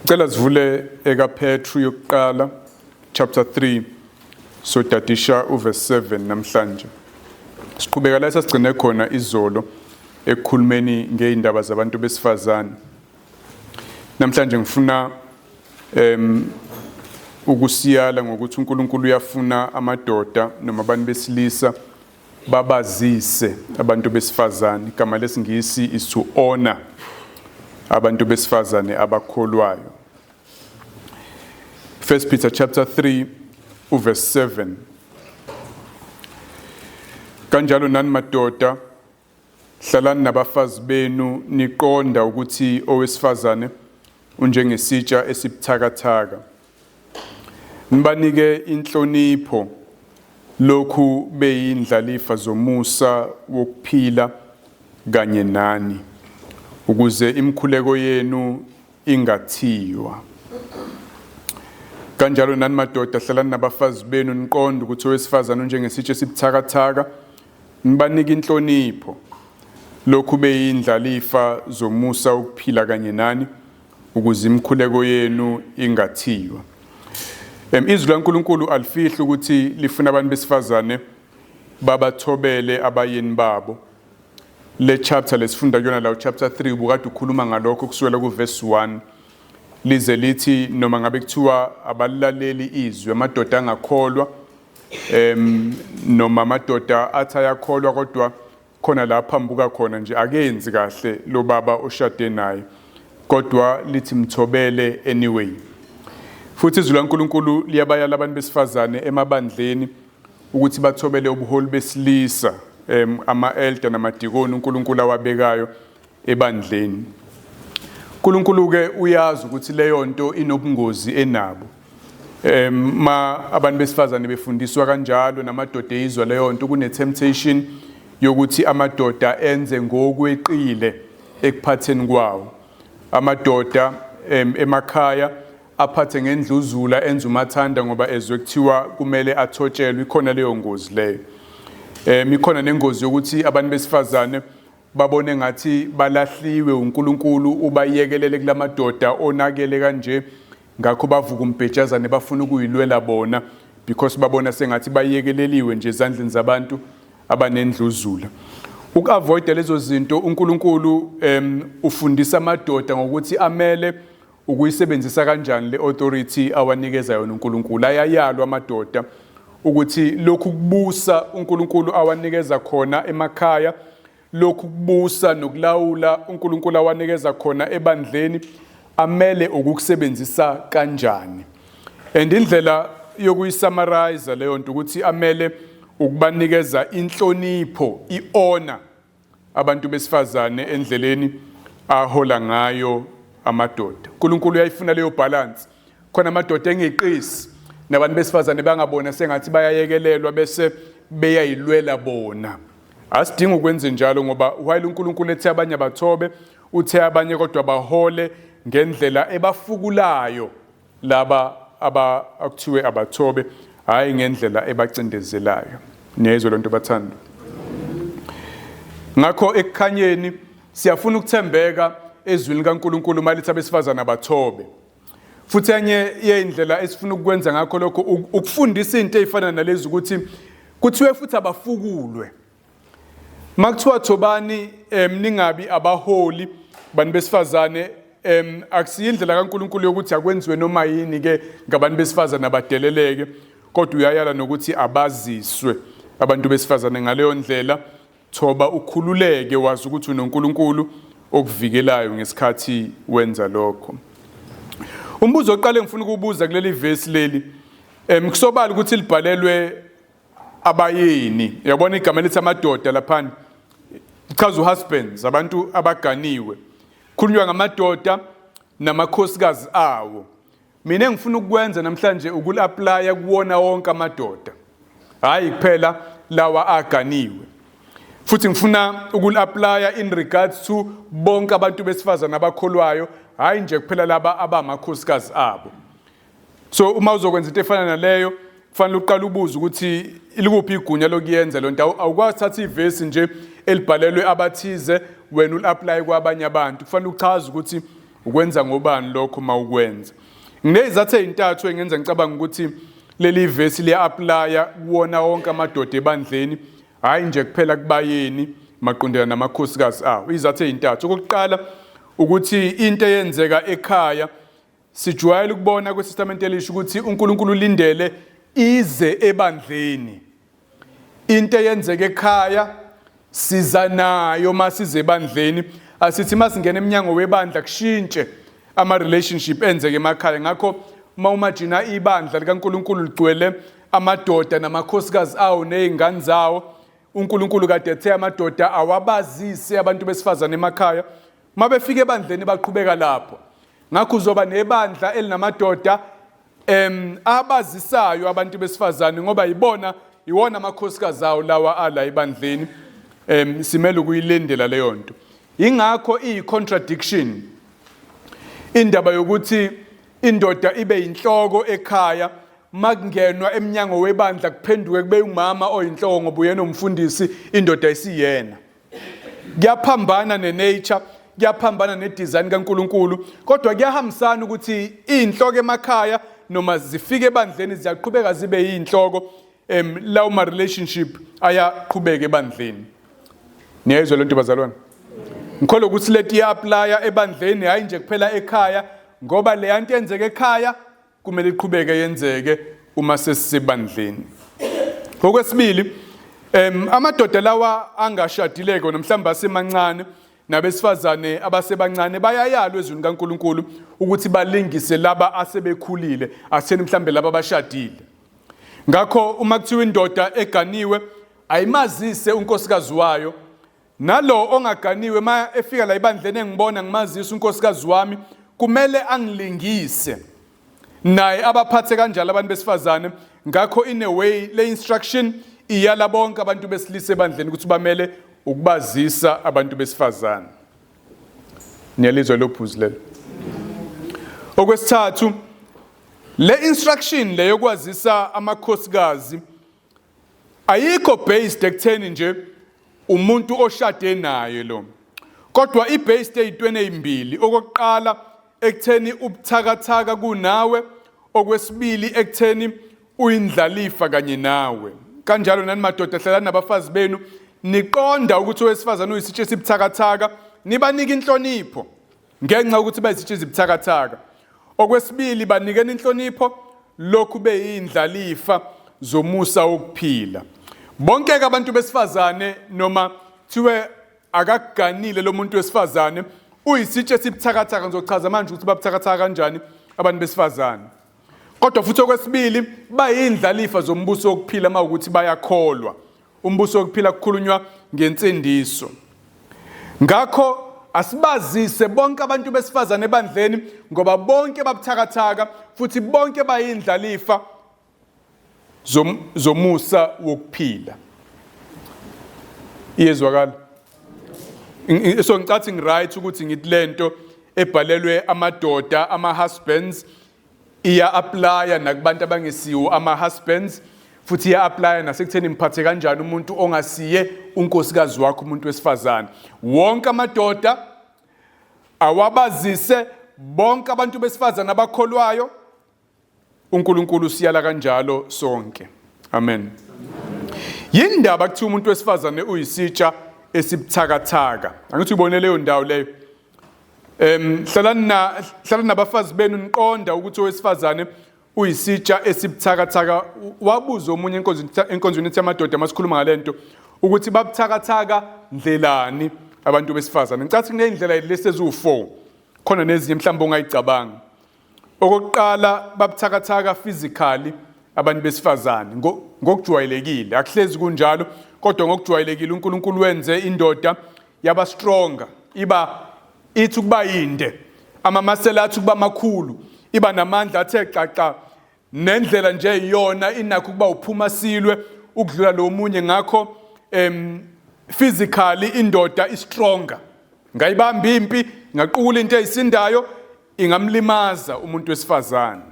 Cela sivule ekaPetru yokuqala chapter 3, sodadisha uverse 7 namhlanje. Siqhubeka la sasigcine khona izolo ekukhulumeni ngeindaba zabantu besifazane. Namhlanje ngifuna ukusiyala ngokuthi uNkulunkulu uyafuna amadoda noma abantu besilisa babazise abantu besifazane. Igama lesingisi is to honor abantu besifazane abakholwayo. 1 Peter chapter 3 uverse 7. Kanjalo nani madoda, hlalani nabafazi benu niqonda ukuthi owesifazane unjengesitsha esibuthakathaka. Nibanike inhlonipho lokhu beyindlalifa zomusa wokuphila kanye nani, ukuze imikhuleko yenu ingathiywa. Kanjalo nani madoda, hlalani nabafazi benu niqonde ukuthi owesifazane unjengesitsha esibuthakathaka. Nibanike inhlonipho lokhu beyindlalifa zomusa wokuphila kanye nani, ukuze imikhuleko yenu ingathiywa. Izwi laNkulunkulu alifihli ukuthi lifuna abantu besifazane babathobele abayeni babo. Le chapter lesifunda kuyona la, chapter 3, ubukade ukhuluma ngalokho kusukela ku verse 1, lize lithi noma ngabe kuthiwa abalilaleli izwi, amadoda angakholwa, noma amadoda athi ayakholwa kodwa khona la phambuka khona nje, akenzi kahle lo baba oshade naye, kodwa lithi mthobele anyway. Futhi izwi laNkulunkulu liyabayala abantu besifazane emabandleni ukuthi bathobele ubuholi besilisa, ama-elder namadikoni uNkulunkulu awabekayo ebandleni. uNkulunkulu ke uyazi ukuthi leyo nto inobungozi enabo. Ma abantu besifazane befundiswa kanjalo namadoda eyizwa leyo nto, kune temptation yokuthi amadoda enze ngokweqile ekuphatheni kwawo. Amadoda emakhaya aphathe ngendluzula, enze umathanda ngoba ezwe kuthiwa kumele athotshelwe. Ikhona leyo ngozi leyo. Ikhona nengozi yokuthi abantu besifazane babone ngathi balahliwe uNkulunkulu, ubayekelele kulamadoda onakele kanje, ngakho bavuka umbhejazane bafuna ukuyilwela bona because babona sengathi bayekeleliwe nje ezandleni zabantu abanendluzula. Uku-avoida lezo zinto, uNkulunkulu ufundisa amadoda ngokuthi amele ukuyisebenzisa kanjani le authority awanikeza yona uNkulunkulu. Ayayalwa amadoda ukuthi lokhu kubusa uNkulunkulu awanikeza khona emakhaya, lokhu kubusa nokulawula uNkulunkulu awanikeza khona ebandleni, amele ukukusebenzisa kanjani. And indlela yokuyisummarize leyo nto ukuthi amele ukubanikeza inhlonipho, ihonor, abantu besifazane endleleni ahola ngayo amadoda. uNkulunkulu uyayifuna leyo balance. Khona amadoda engeqisi nabantu besifazane bangabona sengathi bayayekelelwa bese beyayilwela bona. Asidingi ukwenza njalo, ngoba while uNkulunkulu ethe abanye abathobe, uthe abanye kodwa bahole ngendlela ebafukulayo laba aba akuthiwe abathobe, hayi ngendlela ebacindezelayo. Niyezwa lonto, bathando? Ngakho ekukhanyeni siyafuna ukuthembeka ezwini likaNkulunkulu malithi abesifazana abathobe. Futhi enye yeyindlela esifuna ukukwenza ngakho lokho ukufundisa into ey'fana nalezi, ukuthi kuthiwe futhi abafukulwe. Makuthiwa thobani, ningabi abaholi bantu besifazane, akusiyo indlela kaNkulunkulu yokuthi akwenziwe noma yini ke ngabantu besifazane, abadeleleke, kodwa uyayala nokuthi abaziswe abantu besifazane ngaleyo ndlela. Thoba, ukhululeke, wazi ukuthi unoNkulunkulu okuvikelayo ngesikhathi wenza lokho. Umbuzo oqale ngifuna ukubuza kuleli vesi leli, kusobala ukuthi libhalelwe abayeni. Uyabona igama elithi amadoda laphana lichaza uhusbands, abantu abaganiwe. Khulunywa ngamadoda namakhosikazi awo. Mina engifuna ukukwenza namhlanje ukuli-applya kuwona wonke amadoda, hhayi kuphela lawa aganiwe. Futhi ngifuna ukuli-applya in regards to bonke abantu besifazane abakholwayo, hhayi nje kuphela laba abamakhosikazi abo. So uma uzokwenza into efana naleyo, kufanele uqale ubuze ukuthi ilikuphi igunya lokuyenza lento. Awukwazi ukuthatha ivesi nje elibhalelwe abathize, wena uli-applye kwabanye abantu. Kufanele uchaze ukuthi Ukwenza ngobani lokho mawukwenza? Nginezizathu ezintathu engenza ngicabanga ukuthi leli vesi liya-aplaya kuwona wonke amadoda ebandleni, hhayi nje kuphela kubayeni maqondana namakhosikazi awo. Izizathu ezintathu. Okokuqala ukuthi into eyenzeka ekhaya sijwayele ukubona kwiTestamente Elisha ukuthi uNkulunkulu ulindele ize ebandleni. Into eyenzeka ekhaya siza nayo masize ebandleni. Asithi masingena eminyango webandla kushintshe ama relationship enzeke emakhaya. Ngakho uma umajina ibandla likaNkulunkulu ligcwele amadoda namakhosikazi awo nezingane zawo, uNkulunkulu kade ethe amadoda awabazise abantu besifazane emakhaya. Mabefika ebandleni baqhubeka lapho. Ngakho uzoba nebandla elinamadoda abazisayo abantu besifazane ngoba yibona iwona amakhosikazi awo lawa ala ebandleni. Simele ukuyilindela leyo nto. Ingakho iyi contradiction indaba yokuthi indoda ibe inhloko ekhaya, makungenwa eminyango webandla kuphenduke kube umama oyinhloko ngoba uyena umfundisi, indoda isiyena. Kuyaphambana nenature, kuyaphambana nedesign kaNkuluNkulu, kodwa kuyahambisana ukuthi inhloko emakhaya noma zifike ebandleni ziyaqhubeka zibe yinhloko. Lawo ma relationship ayaqhubeka ebandleni. Niyayizwa lento bazalwane? Ngikholwa ukuthi leti iya-applya ebandleni, hayi nje kuphela ekhaya, ngoba le yanto yenzeka ekhaya kumele iqhubeke yenzeke uma sesisebandleni. Okwesibili, amadoda lawa angashadileko nomhlamba asemancane nabesifazane abasebancane bayayalwa ezwini kaNkuluNkulu ukuthi balingise laba asebekhulile, aseni mhlambe laba abashadile. Ngakho uma kuthiwa indoda eganiwe ayimazise unkosikazi wayo, nalo ongaganiwe ma efika la ebandleni engibona ngimazisa unkosikazi wami, kumele angilingise naye abaphathe kanjalo abantu besifazane. Ngakho in a way le instruction iyala bonke abantu besilisa ebandleni ukuthi bamele ukubazisa abantu besifazane. Niyalizwa lo phuzu lelo. Okwesithathu, le instruction le yokwazisa amakhosikazi ayikho based ekutheni nje umuntu oshade naye lo, kodwa i-based ey'ntweni ey'mbili. Okokuqala, ekutheni ubuthakathaka kunawe. Okwesibili, ekutheni uyindlalifa kanye nawe. Kanjalo nani madoda, hlalani nabafazi benu niqonda ukuthi owesifazane uyisitsha esibuthakathaka, nibanike inhlonipho ngenxa yokuthi bayisitsha ezibuthakathaka. Okwesibili, banikeni inhlonipho lokhu beyindlalifa zomusa wokuphila. Bonke-ke abantu besifazane, noma kuthiwe akakuganile lo muntu wesifazane, uyisitsha esibuthakathaka. Ngizochaza manje ukuthi babuthakathaka kanjani abantu besifazane. Kodwa futhi okwesibili, bayindlalifa zombuso wokuphila uma ukuthi bayakholwa. Umbuso wokuphila kukhulunywa ngensindiso. Ngakho asibazise bonke abantu besifazane ebandleni, ngoba bonke babuthakathaka futhi bonke bayindlalifa zomusa wokuphila. Iyezwakala? So ngicathi ngiright ukuthi ngithi lento ebhalelwe amadoda, ama-husbands, iya-applya nakubantu abangesiwo ama-husbands, futhi iya-applya nasekutheni mphathe kanjani umuntu ongasiye unkosikazi wakho, umuntu wesifazane. Wonke amadoda awabazise bonke abantu besifazane abakholwayo. uNkulunkulu usiyala kanjalo sonke. Amen. Yindaba kuthiwa umuntu wesifazane uyisitsha esibuthakathaka? Angithi ubone leyo ndawo leyo. Hlalani na hlalani nabafazi benu niqonda ukuthi owesifazane uyisitsha esibuthakathaka. Wabuza omunye enkonzweni ethi amadoda masikhuluma ngalento ukuthi babuthakathaka ndlelani abantu besifazane. Ngicathi kuneyindlela lesi eziwu4, khona nezinye mhlawumbe ongayicabanga. Okokuqala, babuthakathaka physically abantu besifazane ngokujwayelekile. Akuhlezi kunjalo, kodwa ngokujwayelekile uNkulunkulu wenze indoda yaba stronger, iba ithi ukuba yinde, amamasela athi ukuba makhulu, iba namandla athe xaxa, nendlela nje iyona inakho ukuba uphuma silwe ukudlula lo munye. Ngakho physically indoda istronger, ngayibamba impi, ngaqukula into eyisindayo, ingamlimaza umuntu wesifazane.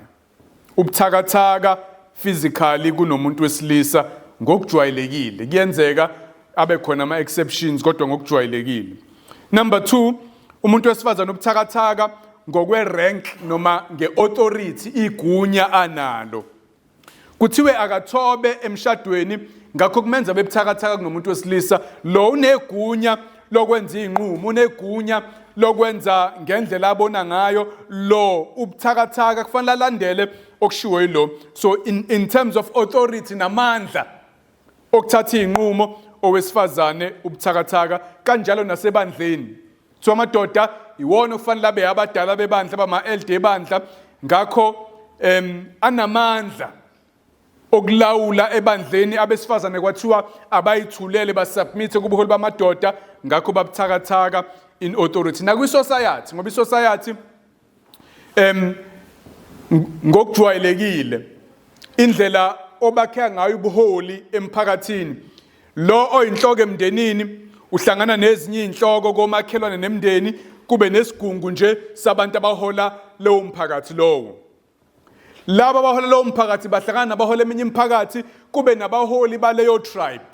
Ubuthakathaka physically kunomuntu wesilisa ngokujwayelekile. Kuyenzeka abe khona ama exceptions, kodwa ngokujwayelekile. Number 2, umuntu wesifazane ubuthakathaka Ngokwe rank noma ngeauthority, igunya analo. Kuthiwe akathobe emshadweni, ngakho kumenza bebuthakathaka kunomuntu wesilisa. Lo unegunya lokwenza izinqumo, unegunya lokwenza ngendlela abona ngayo. Lo ubuthakathaka, kufanele alandele okushiwo yilo. So in terms of authority namandla okuthatha izinqumo, owesifazane ubuthakathaka. Kanjalo nasebandleni, so amadoda iwona okufanele abe abadala bebandla, bama-elder ebandla, ngakho anamandla okulawula ebandleni. Abesifazane kwathiwa abayithulele, basubmit kubuholi bamadoda, ngakho babuthakathaka in authority. Nakwi-society, ngoba i-society ngokujwayelekile indlela obakheka ngayo ubuholi emphakathini, lo oyinhloko emndenini uhlangana nezinye inhloko komakhelwane nemndeni, kube nesigungu nje sabantu abahola lowo mphakathi lowo. Laba abahola lowo mphakathi bahlangana nabahola eminye imiphakathi, kube nabaholi baleyo tribe.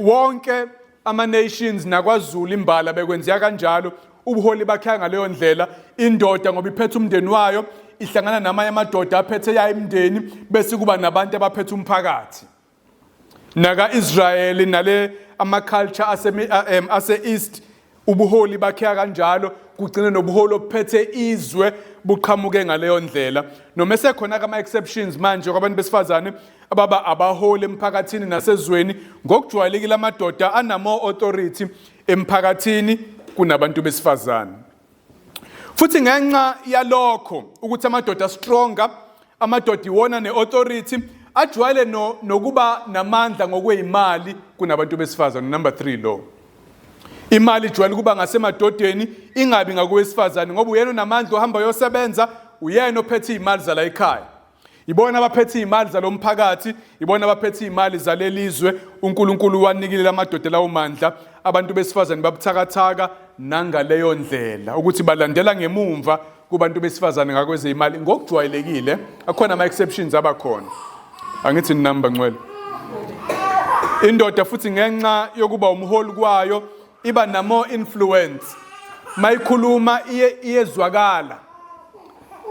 Wonke ama nations nakwaZulu imbala bekwenzeka kanjalo, ubuholi bakhe ngaleyo ndlela. Indoda, ngoba iphethe umndeni wayo, ihlangana namanye amadoda aphethe yayo imndeni, bese kuba nabantu abaphethe umphakathi. Naka-Israyeli nale ama-culture ase-East, ubuholi bakheka kanjalo, kugcine nobuholi obuphethe izwe buqhamuke ngaleyo ndlela. Noma esekhona kama-exceptions manje kwabantu besifazane ababa abaholi emphakathini nasezweni, ngokujwayelekile amadoda anamo authority emphakathini kunabantu besifazane. Futhi ngenxa yalokho ukuthi amadoda stronger, amadoda iwona ne-authority, ajwayele nokuba namandla ngokweyimali kunabantu besifazane. Number 3 lo, imali ijwayele ukuba ngasemadodeni, ingabi ngakowesifazane, ngoba uyena onamandla, ohamba uyosebenza, uyena ophethe iy'mali zala ekhaya, ibona abaphethe iy'mali zalo mphakathi, ibona abaphethe iy'mali zalelizwe. UNkulunkulu wanikile lamadoda lawo mandla. Abantu besifazane babuthakathaka nangaleyo ndlela ukuthi balandela ngemumva kubantu besifazane ngakwezeyimali ngokujwayelekile. Akhona ama-exceptions abakhona, angithi nami bangcwele. Indoda futhi, ngenxa yokuba umholi kwayo, iba namo influence, mayikhuluma iye iyezwakala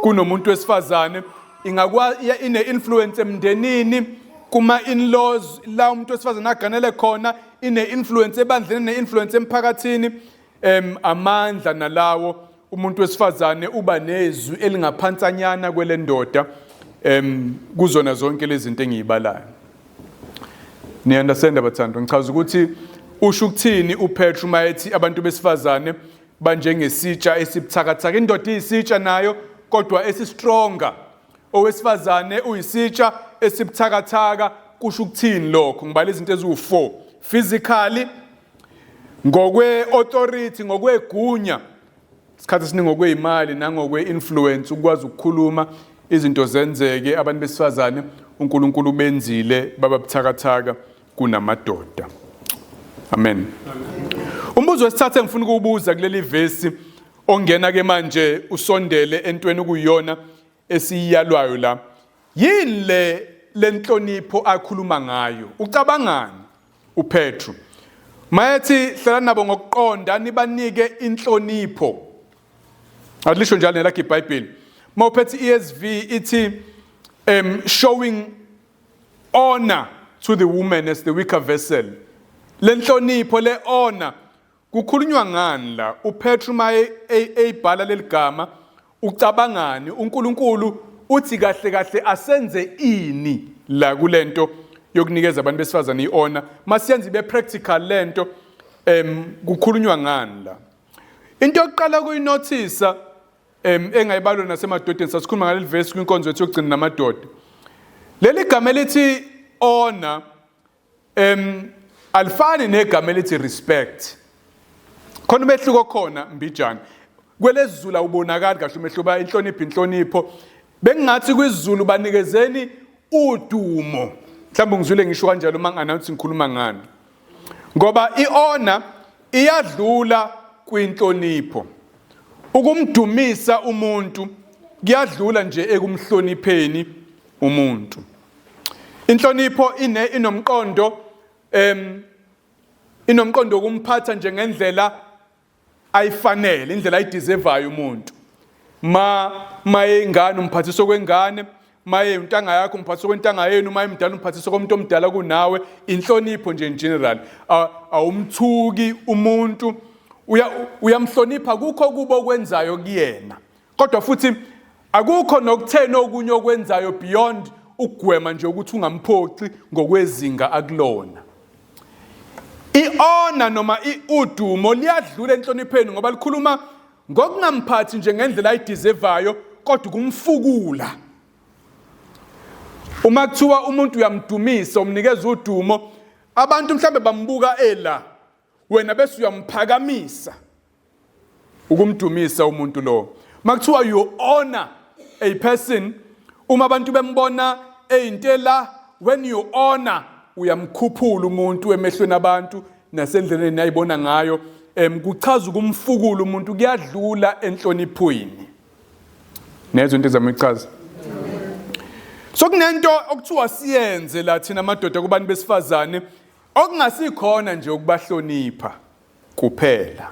kunomuntu wesifazane. Ingakwa ine influence emndenini, kuma in-laws la umuntu wesifazane aganele khona, ine influence ebandleni, ine influence emphakathini. Amandla nalawo, umuntu wesifazane uba nezwi elingaphansanyana kwelendoda kuzona zonke lezi zinto engiyibalayo. Ni understand, abathandwa? Ngichaza ukuthi usho ukuthini uPetru mayethi abantu besifazane banjengesitsha esibuthakathaka. Indoda iyisitsha nayo, kodwa esistronger. Owesifazane uyisitsha esibuthakathaka. Kusho ukuthini lokho? Ngibala izinto eziwu4: physically, ngokwe authority, ngokwegunya, isikhathi esiningi ngokweyimali nangokwe-influence, ukwazi ukukhuluma izinto zenzeke. Abantu besifazane uNkulunkulu benzile baba buthakathaka kunamadoda. Amen. Umbuzo wesithathu engifuna ukuwubuza kuleli vesi, ongena ke manje usondele entweni okuyiyona esiyalwayo la, yini le lenhlonipho akhuluma ngayo? Ucabangani uPetru mayethi hlala nabo ngokuqonda, nibanike inhlonipho? Alisho njalo nelakhe iBhayibheli. Mawuphethe ESV ithi showing honor to the woman as the weaker vessel. Lenhlonipho, le honor, kukhulunywa ngani la? UPetru maye eyibhala leligama ucabangani? UNkulunkulu uthi kahle kahle asenze ini la kulento yokunikeza abantu besifazane ihonor? Masiyenze ibe practical lento. Kukhulunywa ngani la? Into yokuqala kuyinothisa engayibalwa nasemadodeni, sasikhuluma ngaleli verse kwinkonzo yethu yokugcina namadoda. Leli gama elithi honor alifani negama elithi respect. Khona umehluko khona mbijana. KwelesiZulu awubonakali kahle umehluko, ba inhlonipho inhlonipho. Bengingathi kwisiZulu banikezeni udumo. Mhlawumbe ngizwile ngisho kanjalo uma ngi-announce ngikhuluma ngani, ngoba i-honor iyadlula kwinhlonipho. Ukumdumisa umuntu kuyadlula nje ekumhlonipheni umuntu. Inhlonipho inomqondo wokumphatha nje ngendlela ayifanele, indlela ayideservayo umuntu. Ma mayengane umphathiswa kwengane, maye intanga yakho umphathiswa kwentanga yenu, maye mdala umphathiswa komuntu omdala kunawe. Inhlonipho nje in general. Awumthuki umuntu, uyamhlonipha kukho kubo okwenzayo kuyena. Kodwa futhi akukho nokutheni okunye okwenzayo beyond ukugwema nje ukuthi ungamphoxi ngokwezinga akulona. I-honor noma udumo liyadlula enhlonipheni ngoba likhuluma ngokungamphathi nje ngendlela ayideservayo kodwa ukumfukula. Uma kuthiwa umuntu uyamdumisa, umnikeza udumo, abantu mhlambe bambuka ela, wena bese uyamphakamisa. Ukumdumisa umuntu lo. Makuthiwa you honor a person, uma abantu bembona eyintela, when you honor uyamkhuphula umuntu emehlweni abantu nasendleleni ayibona ngayo. Kuchaza ukumfukula umuntu, kuyadlula enhloniphweni. Nezwe into ezama ichaza. So kunento okuthiwa siyenze la thina madoda kubantu besifazane okungasikhona nje ukubahlonipha kuphela,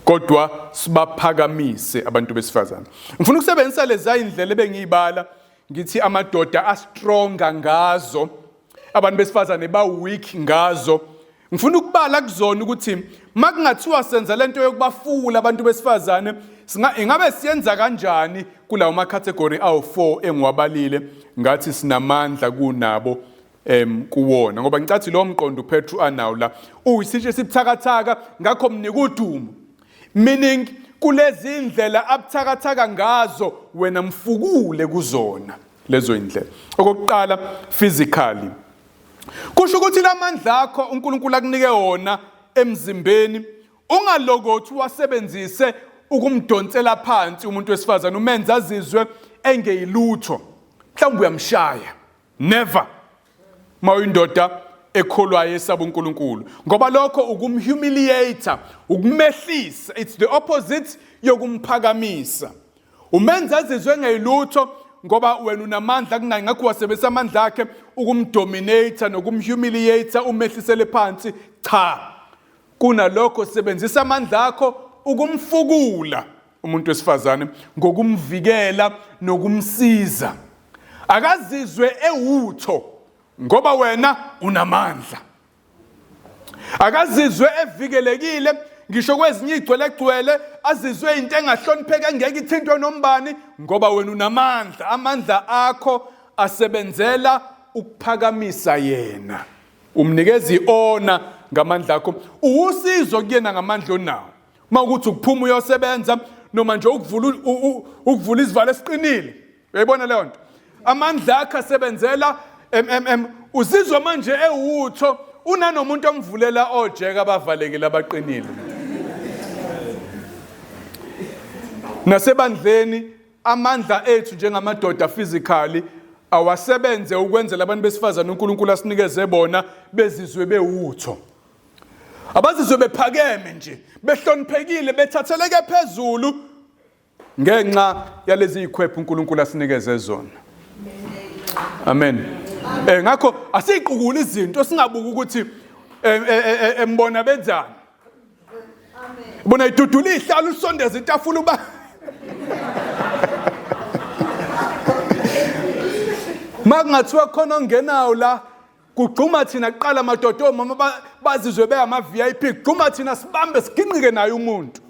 kodwa sibaphakamise abantu besifazane. Ngifuna ukusebenzisa lezi indlela ebengiyibala ngithi amadoda astronger ngazo, abantu besifazane ba weak ngazo. Ngifuna ukubala kuzona ukuthi makungathiwa senza lento yokubafula abantu besifazane, ingabe siyenza kanjani kulawo ma category awu4 engiwabalile, ngathi sinamandla kunabo kuwona, ngoba ngicathi lo mqondo uPetru anawo la uyisitshe esibuthakathaka, ngakho mnika udumo, meaning kulezi indlela abuthakathaka ngazo wena mfukule kuzona lezo indlela. Okokuqala, physically, kusho ukuthi lamandla akho uNkulunkulu akunike wona emzimbeni ungalokothi uwasebenzise ukumdonsela phansi umuntu wesifazane, umenza azizwe engeyilutho, mhlawumbe uyamshaya. Never. Mawuyindoda ekholwayo esaba uNkulunkulu, ngoba lokho ukumhumiliate, ukumehlisa. It's the opposite yokumphakamisa. Umenza azizwe engeyilutho ngoba wena unamandla kunaye, ngakho wasebenzisa amandla akhe ukumdominate nokumhumiliate, umehlisele phansi. Cha, kunalokho sebenzisa amandla akho ukumfukula umuntu wesifazane ngokumvikela nokumsiza, akazizwe ewutho ngoba wena unamandla, akazizwe evikelekile ngisho kwezinye igcwelegcwele, azizwe into engahlonipheke engeke ithintwe nombani ngoba wena unamandla. Amandla akho asebenzela ukuphakamisa yena, umnikeza iona ngamandla akho, uwusizo kuyena ngamandla onawo. Uma ukuthi ukuphuma uyosebenza noma nje ukuvula isivalo esiqinile, uyayibona leyo nto, amandla akhe asebenzela uzizwa manje ewutho, unanomuntu omvulela ojeka abavalekile abaqinile. Nasebandleni amandla ethu njengamadoda physically awasebenze ukwenzela abantu besifazane uNkulunkulu asinikeze bona bezizwe bewutho, abazizwe bephakeme nje, behloniphekile, bethatheleke phezulu ngenxa yalezi zikhwephu uNkulunkulu asinikeze zona. Amen. Ngakho asiqukule izinto, singabuki ukuthi embona benzani. Bona idudula ihlala usondeza itafula uba makungathiwa khona ongenawo la, kugxuma thina kuqala madoda, omama bazizwe beyama VIP, kugxuma thina sibambe siginqike naye umuntu.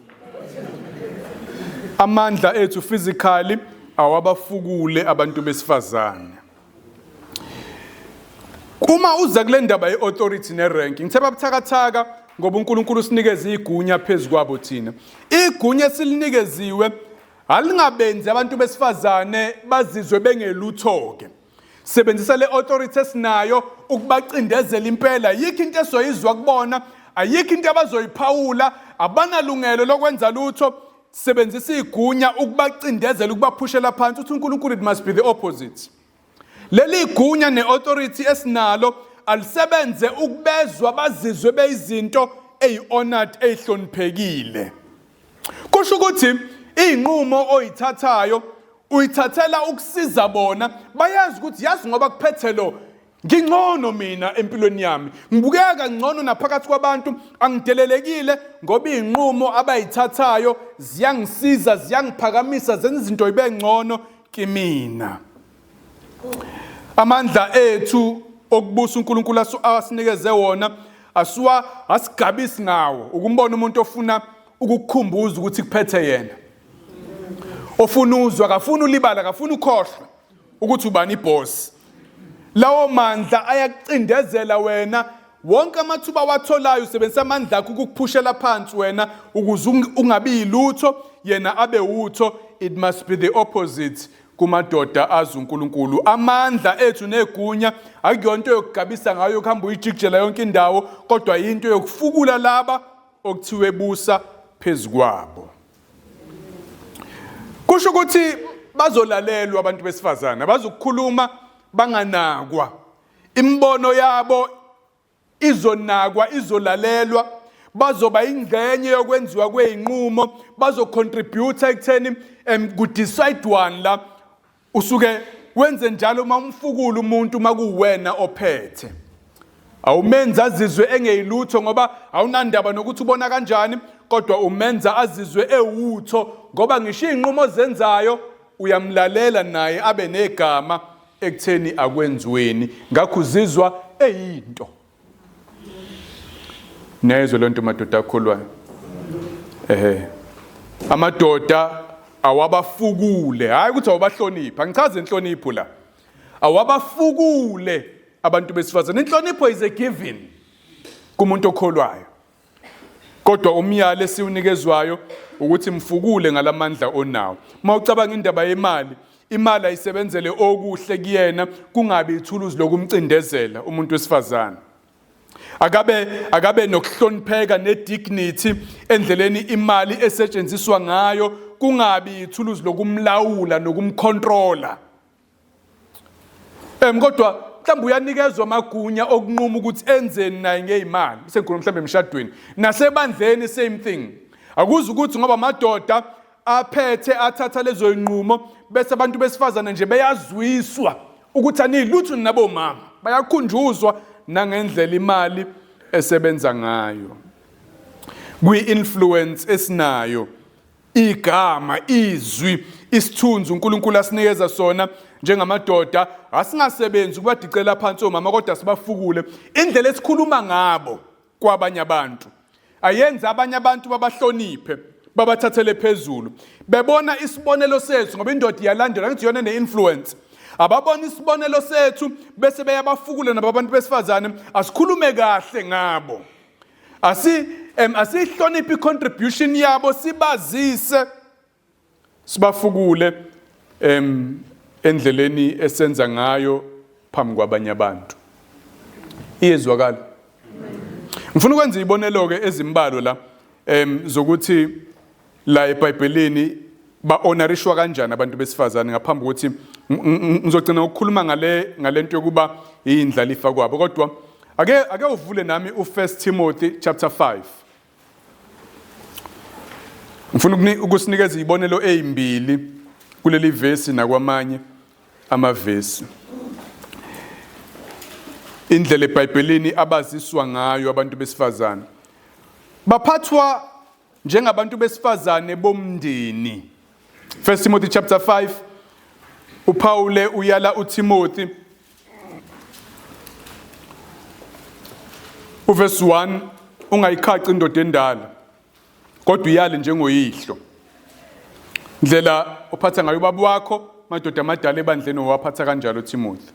Amandla ethu physically awabafukule abantu besifazane. Uma uza kule ndaba ye-authority ne-rank, ngithe babuthakathaka ngoba uNkulunkulu usinikeze igunya phezu kwabo thina. Igunya esilinikeziwe alingabenzi abantu besifazane bazizwe bengelutho-ke. Sebenzisa le authority esinayo ukubacindezela impela. Yikho into esoyizwa kubona, ayikho into abazoyiphawula, abanalungelo lokwenza lutho. Sebenzisa igunya ukubacindezela, ukubaphushela phansi. Uthi uNkulunkulu it must be the opposite. Leli gunya ne-authority esinalo alisebenze ukubezwa bazizwe beyizinto eyi-honored, eyihloniphekile. Kusho ukuthi iy'nqumo oyithathayo uyithathela ukusiza bona, bayazi ukuthi yazi ngoba kuphethe lo. Ngingcono mina empilweni yami, ngibukeka kangcono naphakathi kwabantu, angidelelekile ngoba izinqumo abayithathayo ziyangisiza, ziyangiphakamisa, zenza izinto ibe ngcono kimina. Amandla ethu okubusa uNkulunkulu asinikeze wona asuwa asigabisi ngawo ukumbona umuntu ofuna ukukukhumbuza ukuthi kuphethe yena, ofuna uzwa, akafuni ulibala, akafuni ukhohlwa ukuthi ubani iboss. Lawo mandla ayakucindezela wena. Wonke amathuba awatholayo usebenzisa amandla akho ukukuphushela phansi wena ukuze ungabi yilutho, yena abe wutho. It must be the opposite kumadoda azi uNkulunkulu. Amandla ethu negunya akuyonto yokugabisa ngayo ukuhamba uyijikijela yonke indawo, kodwa yinto yokufukula laba okuthiwe busa phezu kwabo. Kusho ukuthi bazolalelwa abantu besifazane, abazukukhuluma banganakwa. Imibono yabo izonakwa, izolalelwa, bazoba ingxenye yokwenziwa kwey'nqumo, bazocontribute ekutheni ku-decide one la. Usuke wenze njalo uma umfukula umuntu uma kuwena ophethe. Awumenzi azizwe engeyilutho ngoba awunandaba nokuthi ubona kanjani, kodwa umenza azizwe ewutho ngoba ngisho iy'nqumo ozenzayo uyamlalela naye abe negama ekutheni akwenziweni. Ngakho uzizwa eyinto. Niyayizwa lento madoda akholwayo? Ehe. Amadoda awabafukule, hayi ukuthi awubahloniphi, angichaze inhlonipho la. Awabafukule abantu besifazane. Inhlonipho is a given kumuntu okholwayo. Kodwa umyalo esiwunikezwayo ukuthi mfukule ngalamandla onawo. Uma ucabanga indaba yemali, imali ayisebenzele okuhle kuyena, kungabi ithuluzi lokumcindezela umuntu wesifazane. Akabe nokuhlonipheka nedignity endleleni imali esetshenziswa ngayo, kungabi ithuluzi lokumlawula nokumcontrola. Kodwa mhlawumbe uyanikezwa amagunya okunquma ukuthi enzeni naye ngeyimali. Sengikhuluma mhlawumbe emshadweni. Nasebandleni same thing. Akuzi ukuthi ngoba amadoda aphethe athatha lezo zinqumo bese abantu besifazane nje beyazwiswa ukuthi anilutho nabomama. Bayakhunjuzwa nangendlela imali esebenza ngayo. Kwi-influence esinayo, igama, izwi, isithunzi uNkulunkulu asinikeza sona njengamadoda, asingasebenzi ukubadicela phansi omama, kodwa sibafukule. Indlela esikhuluma ngabo kwabanye abantu ayenza abanye abantu babahloniphe, babathathele phezulu, bebona isibonelo sethu, ngoba indoda iyalandela, ngithi yona ne-influence. Ababona isibonelo sethu bese beyabafukula nabo abantu besifazane. Asikhulume kahle ngabo, asihloniphe i-contribution yabo, sibazise, sibafukule endleleni esenza ngayo phambi kwabanye abantu. Iyezwakala. Ngifuna ukwenza izibonelo-ke ezimbalwa la zokuthi la eBhayibhelini ba-honorishwa kanjani abantu besifazane, ngaphambi kokuthi ngizogcina ukukhuluma ngalento yokuba indlalifa kwabo. Kodwa ake uvule nami u1 Timothy chapter 5. Ngifuna ukusinikeza izibonelo ezimbili kuleli vesi nakwamanye amavesi. Indlela eBhayibhelini abaziswa ngayo abantu besifazane. Baphathwa njengabantu besifazane bomndeni. 1 Timothy chapter 5, uPaul uyala uTimothy uverse 1, ungayikhaci indoda endala, kodwa uyale njengoyihlo. Ndlela ophatha ngayo ubaba wakho, madoda amadala ebandleni owaphatha kanjalo Timothy.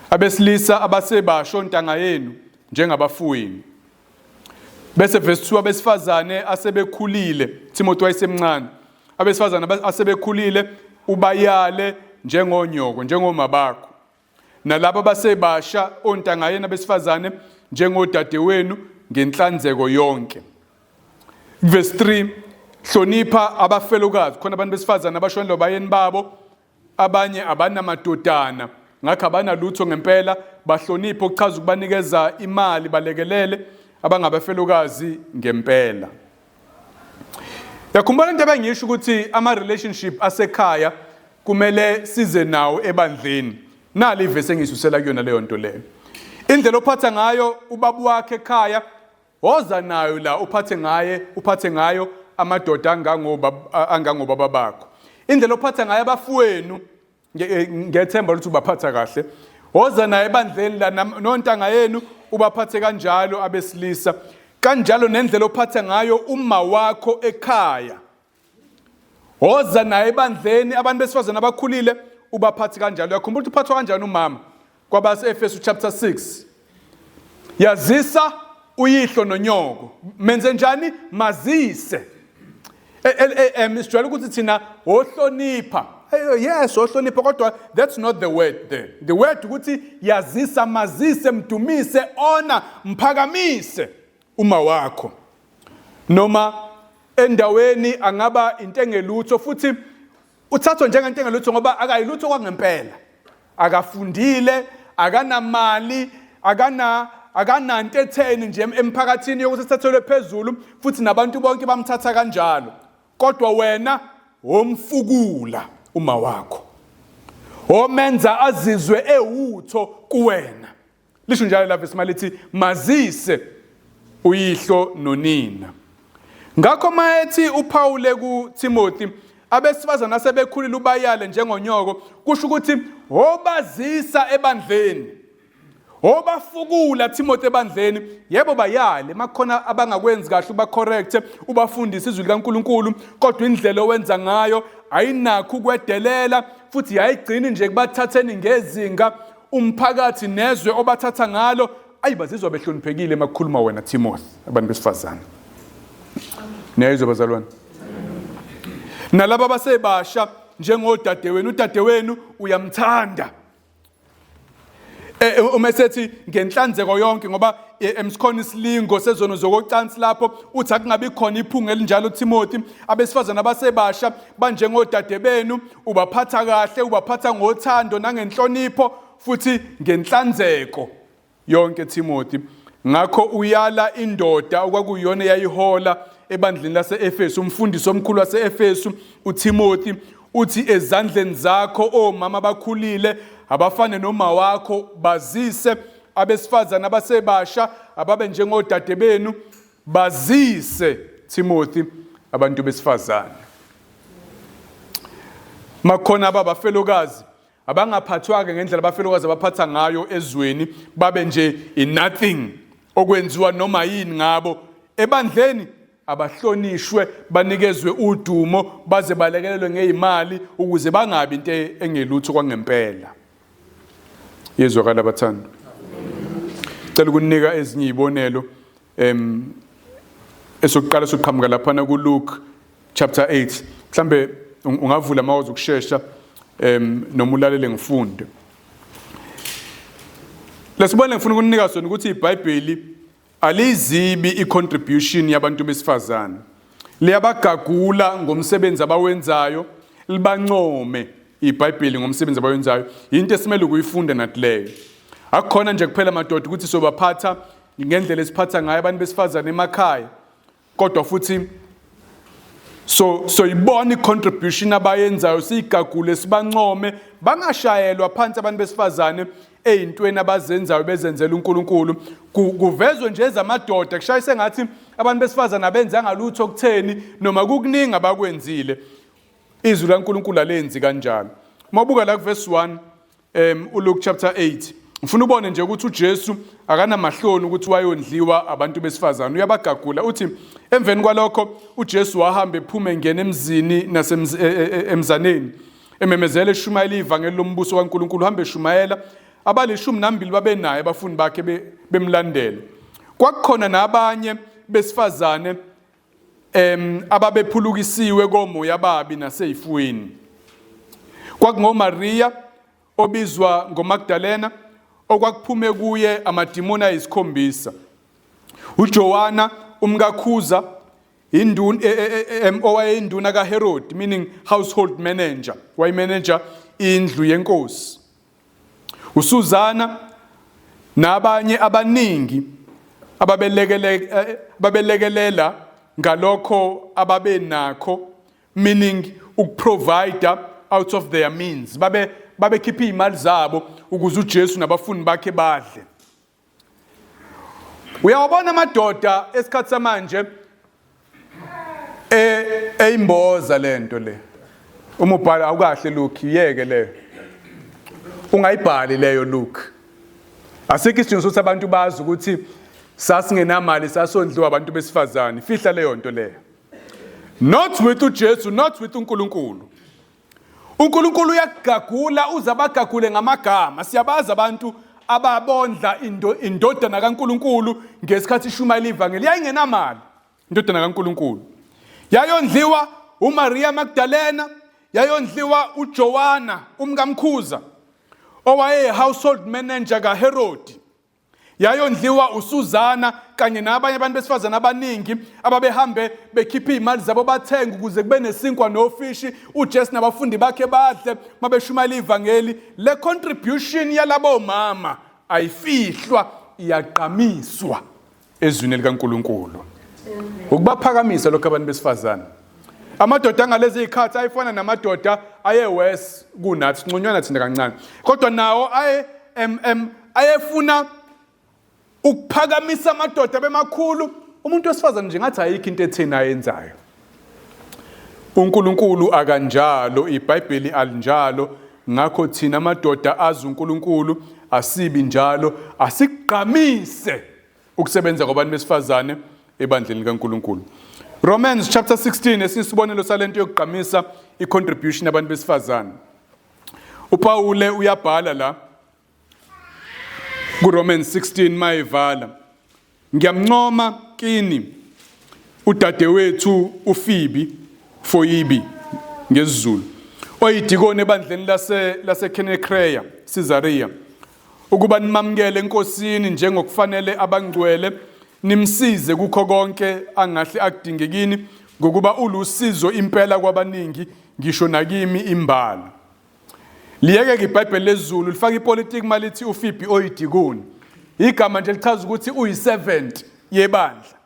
Abesilisa abasebasha ontanga yenu njengabafowenu. Bese verse 2, abesifazane asebekhulile, Timothy wayesemncane. Abesifazane asebekhulile ubayale njengonyoko, njengomabakho. Nalabo abasebasha ontanga yenu abesifazane njengodadewenu ngenhlanzeko yonke. Verse 3, hlonipha abafelokazi. Khona abantu besifazane abashonelwa bayeni babo, abanye abanamadodana, ngakho abanalutho ngempela. Bahloniphe, okuchaza ukubanikeza imali, balekelele abangabafelokazi ngempela. Yakhumbula into ebengisho ukuthi ama relationship asekhaya kumele size nawo ebandleni. Nali ivesi engiyisusela kuyona leyo nto leyo. Indlela ophatha ngayo ubaba wakhe ekhaya, woza nayo la uphathe ngaye, uphathe ngayo amadoda angangobaba bakho. Indlela ophatha ngayo abafowenu, ngethemba ukuthi ubaphatha kahle. Woza naye ebandleni la nontanga yenu ubaphathe kanjalo abesilisa. Kanjalo nendlela ophatha ngayo uma wakho ekhaya. Woza naye ebandleni, abantu besifazane abakhulile ubaphathi kanjalo. Uyakhumbula ukuthi uphathwa kanjani umama? Kwabase-Efesu chapter 6. Yazisa uyihlo nonyoko. Menze njani? Mazise. Sijwayele ukuthi thina wohlonipha. Yes, wohlonipha, kodwa that's not the word there. The word ukuthi yazisa, mazise, mdumise, ona, mphakamise uma wakho. Noma endaweni angaba into engelutho, futhi uthathwa njengento engelutho ngoba akayilutho kwangempela. Akafundile, akanamali, akananto etheni nje emphakathini yokuthi sithathelwe phezulu, futhi nabantu bonke bamthatha kanjalo. Kodwa wena womfukula uma wakho, omenza azizwe ewutho kuwena. Lisho njalo la verse malithi mazise uyihlo nonina. Ngakho mayethi uPawule kuTimothy abesifazane asebekhulile ubayale njengonyoko, kusho ukuthi wobazisa ebandleni, wobafukula Timothy ebandleni. Yebo, bayale makukhona abangakwenzi kahle, uba correct, ubafundise izwi likaNkuluNkulu, kodwa indlela owenza ngayo ayinakho ukwedelela, futhi yayigcini nje kubathatheni ngezinga umphakathi nezwe obathatha ngalo. Ayi, bazizwa behloniphekile makukhuluma wena Timothy, abantu besifazane. Niyayizwa bazalwane? Nalaba abasebasha njengodadewenu, udadewenu uyamthanda. Uma esethi ngenhlanzeko yonke, ngoba emsikhona isilingo sezono zokocansi lapho, uthi akungabi khona iphunga elinjalo Timothy. Abesifazane abasebasha banjengodade benu, ubaphatha kahle, ubaphatha ngothando nangenhlonipho futhi ngenhlanzeko yonke Timothy. Ngakho uyala indoda okwakuyiyona eyayihola ebandleni lase-Efesu, umfundisi omkhulu wase-Efesu uTimothy, uthi ezandleni zakho omama abakhulile abafane noma wakho, bazise abesifazane abasebasha ababe njengodade benu, bazise Timothy abantu besifazane. Makhona ababafelokazi abangaphathwa-ke ngendlela abafelokazi abaphatha ngayo ezweni, babe nje i-nothing okwenziwa noma yini ngabo. Ebandleni abahlonishwe, banikezwe udumo, baze balekelelwe ngeyimali ukuze bangabi into engelutho kwangempela. Yezwakala abathanda. Cela ukunika ezinye izibonelo. Esokuqala soqhamuka laphana kuLuke chapter 8. Mhlambe ungavula mawuze ukushesha, noma ulalele ngifunde. Lesibone ngifuna ukunika sona ukuthi iBhayibheli alizibi icontribution yabantu besifazane. Liyabagagula ngomsebenzi abawenzayo, libancome iBhayibheli ngomsebenzi abawenzayo. Into esimele ukuyifunda nathi leyo. Akukhona nje kuphela madoda ukuthi sobaphatha ngendlela esiphatha ngayo abantu besifazane emakhaya, kodwa futhi soyibona i-contribution abayenzayo, siyigagule, sibancome, bangashayelwa phansi abantu besifazane ey'ntweni abazenzayo bezenzela uNkulunkulu. Kuvezwe nje ezamadoda, kushaya sengathi abantu besifazane abenzanga lutho kutheni, noma kukuningi abakwenzile. Izwi laNkulunkulu alenzi kanjalo. Uma ubuka la kuverse 1, uLuke chapter 8, ngifuna ubone nje ukuthi uJesu akanamahloni ukuthi wayondliwa abantu besifazane, uyabagagula. Uthi emveni kwalokho uJesu wahamba ephuma engena emzini nasemzaneni, ememezela eshumayela ivangeli lombuso kaNkulunkulu. Hamba eshumayela, abalishumi nambili babenaye, abafundi bakhe bemlandela. Kwakukhona nabanye besifazane ababephulukisiwe komoya ababi naseyifweni. KwakungoMaria obizwa ngoMagdalena, okwakuphume kuye amadimoni ayisikhombisa, uJoanna umkaKhuza, induna owayeyinduna kaHerod, meaning household manager, wayemanager indlu yenkosi, uSuzana nabanye abaningi ababelekelela ngalokho ababenakho, meaning ukuprovide out of their means. Babe babekhipha izimali zabo ukuze uJesu nabafundi bakhe badle. Uyawabona amadoda esikhathi samanje eh eyimboza lento le. Uma ubhala awukahle Luke yeke leyo. Ungayibhali leyo Luke. Asikho isidingo sokuthi abantu bazi ukuthi sasingenamali sasondliwa abantu besifazane. Fihla leyo nto leyo. Not with uJesu, not with uNkulunkulu. uNkulunkulu uyagagula uze abagagule ngamagama. Siyabazi abantu ababondla indodana kaNkulunkulu ngesikhathi ishumayela ivangeli. Yayingenamali indodana kaNkulunkulu. Yayondliwa uMaria Magdalena, yayondliwa uJoanna umkamkhuza owaye household manager kaHerodi. Yayondliwa uSuzana kanye nabanye abantu besifazane abaningi ababehambe bekhipha iy'mali zabo bathenga ukuze kube nesinkwa nofishi uJesu nabafundi bakhe badle mabeshumayela ivangeli. Le contribution yalabo mama ayifihlwa, iyagqamiswa ezwini likaNkulunkulu. Ukubaphakamisa lokho abantu besifazane. Amadoda angalezi zikhathi ayefana namadoda aye worse kunathi, sinconywana thina kancane. Kodwa nawo aye em ayefuna ukuphakamisa amadoda bemakhulu. Umuntu wesifazane nje ngathi ayikho into etheni ayenzayo. uNkulunkulu akanjalo, iBhayibheli alinjalo. Ngakho thina amadoda azi uNkulunkulu asibi njalo, asigqamise ukusebenza kwabantu besifazane ebandleni likaNkulunkulu. Romans chapter 16 esinye isibonelo salento yokugqamisa icontribution yabantu besifazane. uPawule uyabhala la kuRomans 16 mayevala, ngiyamncoma kini udadewethu uFibi, Foyibi ngesiZulu, oyidikoni ebandleni lase laseKenekreya, Caesarea, ukuba nimamukele eNkosini njengokufanele abangcwele, nimsize kukho konke angahle akudinge kini, ngokuba ulusizo impela kwabaningi, ngisho nakimi imbala. Liyeke-ke iBhayibheli lesiZulu lifaka ipolitiki malithi uFibi oyidikoni. Igama nje lichaza ukuthi uyi-servant yebandla.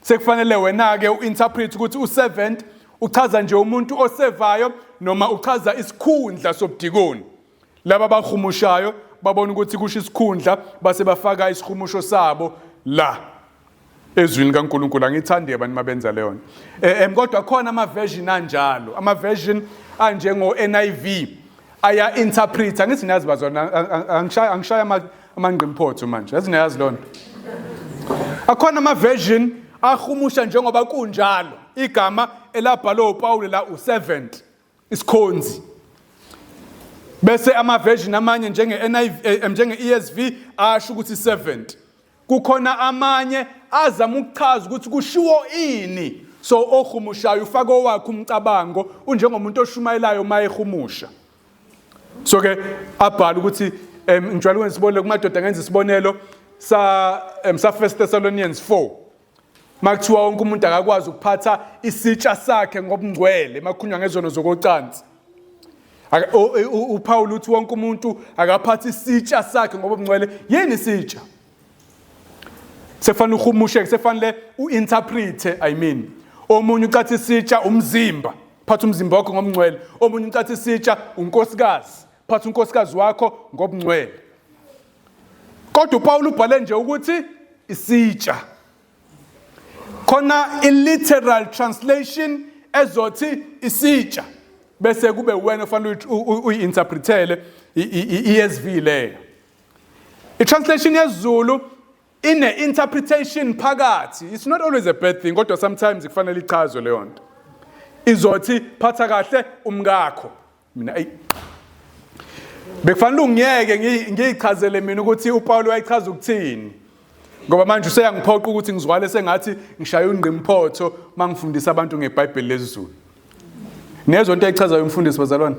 Sekufanele wena-ke u-interpret ukuthi u-servant uchaza nje umuntu osevayo noma uchaza isikhundla sobudikoni. Laba abahumushayo babona ukuthi kusho isikhundla base bafaka isihumusho sabo la ezwini likaNkulunkulu. Angithandi abantu mabenza leyo nto. Kodwa khona ama-version anjalo, ama-version anjengo-NIV aya interpret. Angithi niyazi bazona, angishaya amangqimphotho manje, yazi niyazi loo nto. Akhona ama-version ahumusha njengoba kunjalo igama elabhalwe uPawulu la u-servant, isikhonzi, bese ama-version amanye njenge-NIV, njenge-ESV asho ukuthi servant. Kukhona amanye azama ukuchaza ukuthi kushiwo ini. So ohumushayo ufaka owakhe umcabango, unjengomuntu oshumayelayo uma ehumusha. So ke abhala ukuthi ngijwayele ukwenza isibonelo kumadoda, ngenza isibonelo sa sa 1 Thessalonians 4. Makuthiwa wonke umuntu akakwazi ukuphatha isitsha sakhe ngobungcwele, makukhulunywa ngezono zokocansi. uPaul uthi wonke umuntu akaphathe isitsha sakhe ngobungcwele. Yini isitsha? Sekufanele uhumushe, sekufanele uinterprete, I mean. Omunye ucathi isitsha umzimba, phatha umzimba wakho ngobungcwele. Omunye ucathi isitsha unkosikazi, phatha unkosikazi wakho ngobungcwele. Kodwa uPaul ubhale nje ukuthi isitsha. Khona i-literal translation ezothi isitsha, bese kube wena ofanele uyi-interpretele i-ESV leyo. I-translation yesiZulu ine-interpretation phakathi. It's not always a bad thing, kodwa sometimes kufanele ichazwe leyo nto. Izothi phatha kahle umkakho. Mina ayi bekufanele ungiyeke ngiyichazele mina ukuthi uPaul wayechaza ukuthini, ngoba manje useyangiphoqa ukuthi ngizwale sengathi ngishaya ungqimphotho mangifundisa abantu ngeBhayibheli lesiZulu. Nezwe into ayichazayo umfundisi bazalwane,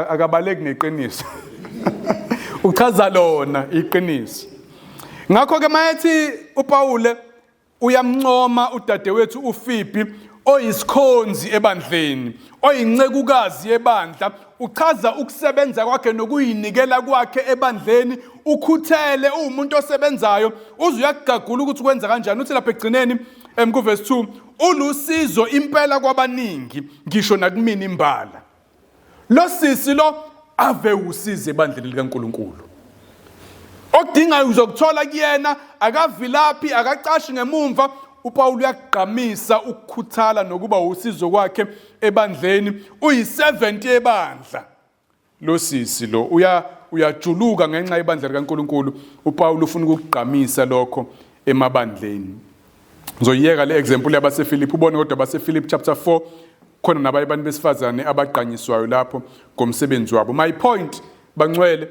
akabaleki neqiniso, uchaza lona iqiniso. Ngakho ke mayethi uPaul uyamncoma udadewethu uFibi oyisikhonzi ebandleni, oyincekukazi yebandla, uchaza ukusebenza kwakhe nokuyinikela kwakhe ebandleni. Ukhuthele, uwumuntu osebenzayo, uze uyakugagula ukuthi kwenza kanjani. Uthi lapha ekugcineni kuvesi 2, ulusizo impela kwabaningi, ngisho nakumina imbala. Lo sisi lo ave usize ebandleni likaNkuluNkulu. Okudingayo uzokuthola kuyena, akavilaphi, akacashi ngemumva. UPawulu uyakugqamisa ukukhuthala nokuba usizo kwakhe ebandleni. Uyi-70 yebandla. Lo sisi lo uya uyajuluka ngenxa yebandla likaNkuluNkulu. UPawulu ufuna ukugqamisa lokho emabandleni. Ngizoyiyeka le example yabaseFilipi, ubone kodwa baseFilipi chapter 4 khona nabanye abantu besifazane abagqanyiswayo lapho ngomsebenzi wabo. My point bangcwele,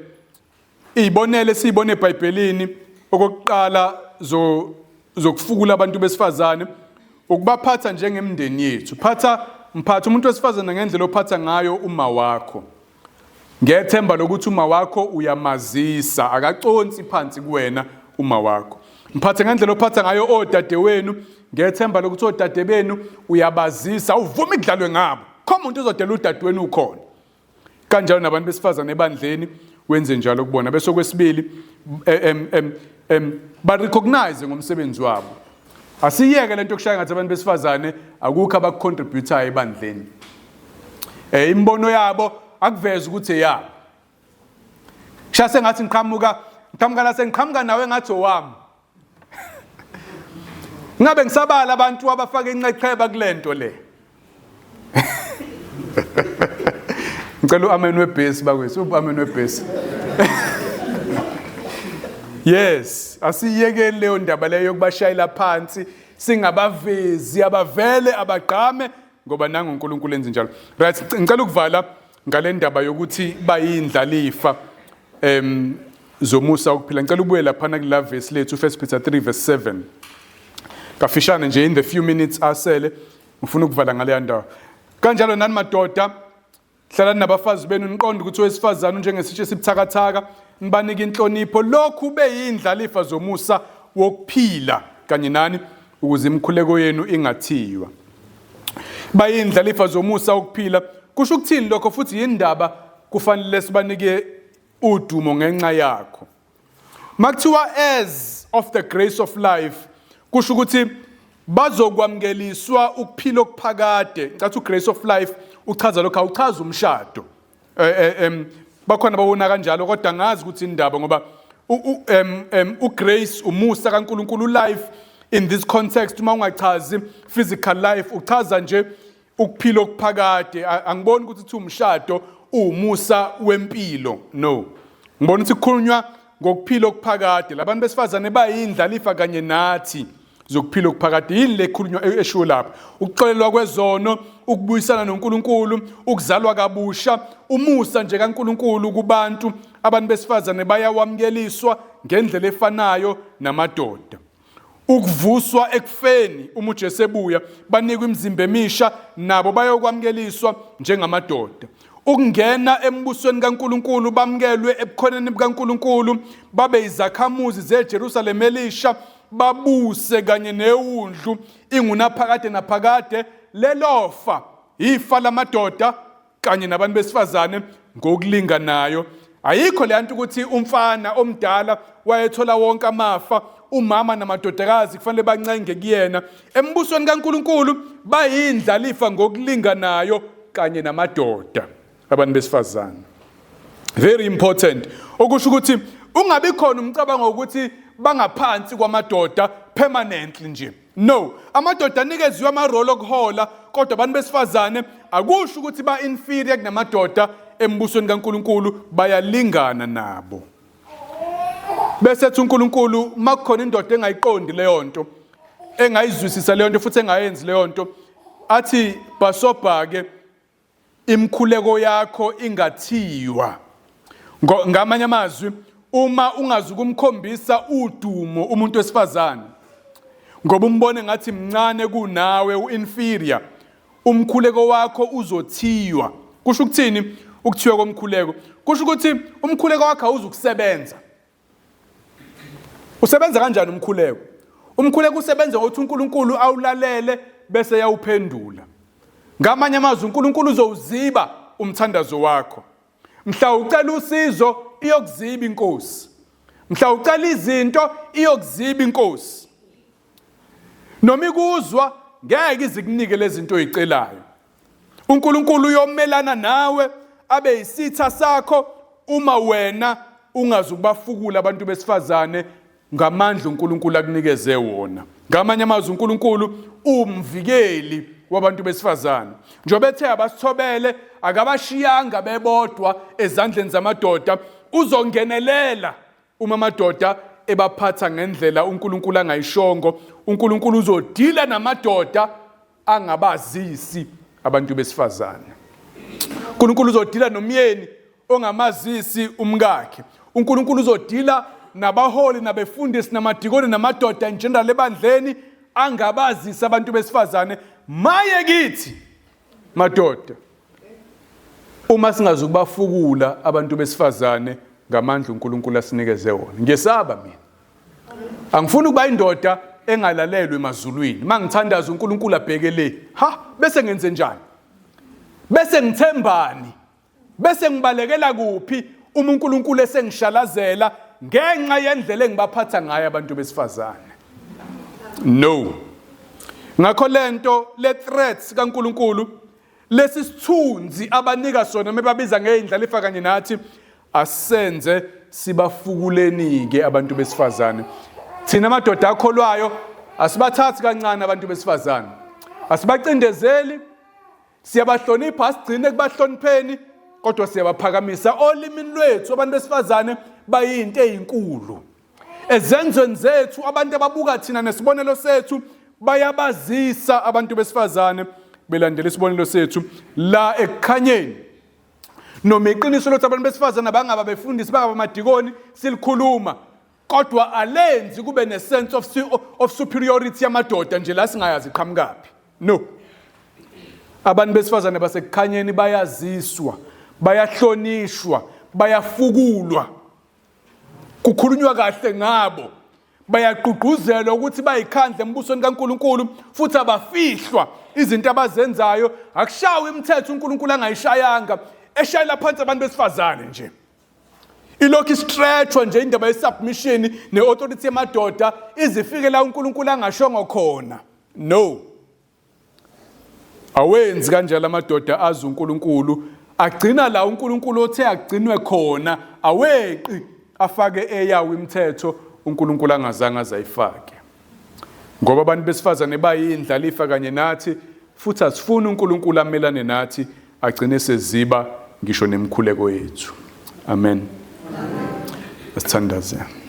izibonelo esiyibona eBhayibhelini okokuqala zo zokufukula abantu besifazane ukubaphatha njengemndeni yethu. Phatha mphatha umuntu wesifazane ngendlela ophatha ngayo uma wakho. Ngethemba lokuthi uma wakho uyamazisa, akaconsi phansi kuwena uma wakho. Mphathe ngendlela ophatha ngayo odadewenu, ngethemba lokuthi odade benu uyabazisa, uvuma ikudlalwe ngabo. Kho umuntu uzodela udadewenu ukhona. Kanjalo nabantu besifazane ebandleni wenze njalo kubona. Bese okwesibili ba recognize ngomsebenzi wabo. Asiyeke lento yokushaya ngathi abantu besifazane akukho abakucontributayo ebandleni. Imibono yabo akuveze ukuthi eyabo. Kushaya sengathi ngiqhamuka ngiqhamuka la sengiqhamuka nawe ngathi owami. Ngabe ngisabala abantu abafaka inxeqheba kulento le. Ngicela uamen webhesi bakwethu, uamen webhesi. Yes, asiyekeli leyo ndaba leyo yokubashayela phansi, singabavezi abavele abagqame ngoba nangu uNkulunkulu enze njalo. Right, ngicela ukuvala ngale ndaba yokuthi bayindlalifa zomusa ukuphila. Ngicela ubuye laphana kula verse lethu 1 Peter 3 verse 7. Kafishane nje in the few minutes asele ngifuna ukuvala ngaleya ndawo. Kanjalo nani madoda, hlalani nabafazi benu niqonde ukuthi owesifazane unjengesitsha esibuthakathaka, nibanike inhlonipho. Lokhu beyindlalifa zomusa wokuphila kanye nani ukuze imikhuleko yenu ingathiywa. Bayindlalifa zomusa wokuphila. Kusho ukuthini lokho futhi yindaba kufanele sibanike udumo ngenxa yakho? Makuthiwa as of the grace of life kusho ukuthi bazokwamukeliswa ukuphila okuphakade. Ngicathi ugrace of life uchaza lokho, awuchaza umshado. Bakhona bawona kanjalo kodwa ngazi ukuthi indaba ngoba ugrace umusa kaNkuluNkulu, life in this context uma ungachazi physical life uchaza nje ukuphila okuphakade. Angiboni ukuthi kuthi umshado uwumusa wempilo, no. Ngibona ukuthi kukhulunywa ngokuphila okuphakade. Labantu besifazane bayindlalifa kanye nathi zokuphila okuphakade. Yini le khulunywa eshiwo lapha? Ukuxolelwa kwezono, ukubuyisana noNkulunkulu, ukuzalwa kabusha, umusa nje kaNkulunkulu kubantu. Abantu besifazane bayawamukeliswa ngendlela efanayo namadoda. Ukuvuswa ekufeni uma uJesu ebuya, banikwe imizimba emisha, nabo bayokwamukeliswa njengamadoda. Ukungena embusweni kaNkulunkulu, bamukelwe ebukhoneni bukaNkulunkulu, babe izakhamuzi zeJerusalema elisha, babuse kanye newundlu ingunaphakade naphakade. Lelofa ifa lamadoda kanye nabantu besifazane ngokulinganayo. Ayikho le nto ukuthi umfana omdala wayethola wonke amafa, umama namadodakazi kufanele bancenge kuyena. Embusweni kaNkulunkulu bayindlalifa ngokulinganayo kanye namadoda abantu besifazane. Very important. Okusho ukuthi ungabi khona umcabango wokuthi bangaphansi kwamadoda permanently nje. No, amadoda anikeziwe amarole okuhola, kodwa abantu besifazane akusho ukuthi ba inferior kunamadoda embusweni kaNkulunkulu, bayalingana nabo. Bese ethi uNkulunkulu makukhona indoda engayiqondi leyo nto, engayizwisisa leyo nto futhi engayenzi leyo nto, athi bhasobha ke imikhuleko yakho ingathiywa. Ngamanye amazwi, uma ungazi ukumkhombisa udumo umuntu wesifazane ngoba umbone ngathi mncane kunawe, u-inferior, umkhuleko wakho uzothiywa. Kusho ukuthini ukuthiywa komkhuleko? Kusho ukuthi umkhuleko wakho awuzukusebenza. Usebenza kanjani umkhuleko? Umkhuleko usebenza ngokuthi uNkulunkulu awulalele bese yawuphendula. Ngamanye amazwi uNkulunkulu uzowuziba umthandazo wakho. Mhla ucela usizo iyokuziba inkosi. Mhla ucela izinto iyokuziba inkosi. Noma ikuzwa ngeke izikunike lezi zinto oyicelayo. uNkulunkulu uyomelana nawe. abe yisitha sakho uma wena ungazukubafukula abantu besifazane ngamandla uNkulunkulu akunikeze wona. Ngamanye amazwi, uNkulunkulu umvikeli wabantu besifazane. Njengoba ethe abasithobele, akabashiyanga bebodwa ezandleni zamadoda, uzongenelela uma amadoda ebaphatha ngendlela uNkulunkulu angayishongo. uNkulunkulu uzodila namadoda angabazisi abantu besifazane. uNkulunkulu uzodila nomyeni ongamazisi umkakhe. uNkulunkulu uzodila nabaholi nabefundisi namadikoni namadoda in general ebandleni angabazisi abantu besifazane. Maye kithi madoda uma singazukubafukula abantu besifazane ngamandla uNkulunkulu asinikeze wona. Ngiyesaba mina. Angifuni ukuba indoda engalalelwe emazulwini. Mangithandaza uNkulunkulu abheke le. Ha, bese ngenze njani? Bese ngithembani? Bese ngibalekela kuphi uma uNkulunkulu esengishalazela ngenxa yendlela engibaphatha ngayo abantu besifazane? No. Ngakho lento le threats kaNkulunkulu, lesi sithunzi abanika sona mebabiza ngeyindlalifa kanye nathi, asenze sibafukuleni-ke abantu besifazane. Thina madoda akholwayo asibathathi kancane abantu besifazane, asibacindezeli, siyabahlonipha, asigcine kubahlonipheni, kodwa siyabaphakamisa olimini lwethu. Abantu besifazane bayinto eyinkulu ezenzweni zethu. Abantu ababuka thina nesibonelo sethu bayabazisa abantu besifazane belandela isibonelo sethu la ekukhanyeni. Noma iqiniso lokuthi abantu besifazane bangaba befundisi, bangaba amadikoni, silikhuluma, kodwa alenzi kube ne-sense of superiority yamadoda nje la singayazi iqhamukaphi. No, abantu besifazane basekukhanyeni bayaziswa, bayahlonishwa, bayafukulwa, kukhulunywa kahle ngabo, bayagqugquzelwa ukuthi bayikhandle embusweni kaNkuluNkulu, futhi abafihlwa izinto abazenzayo. Akushawi imithetho uNkulunkulu angayishayanga eshayela phansi abantu besifazane nje. Ilokhu istretchwa nje indaba ye-submission ne-authority yamadoda izifike la uNkulunkulu angashongo khona. No, awenzi kanjalo amadoda azi uNkulunkulu, agcina la uNkulunkulu othe agcinwe khona, aweqi afake eyawo imithetho uNkulunkulu angazange azayifake, ngoba abantu besifazane bayindlalifa kanye nathi, futhi asifuni uNkulunkulu amelane nathi agcine seziba ngisho nemikhuleko yethu. Amen. Asithandaze.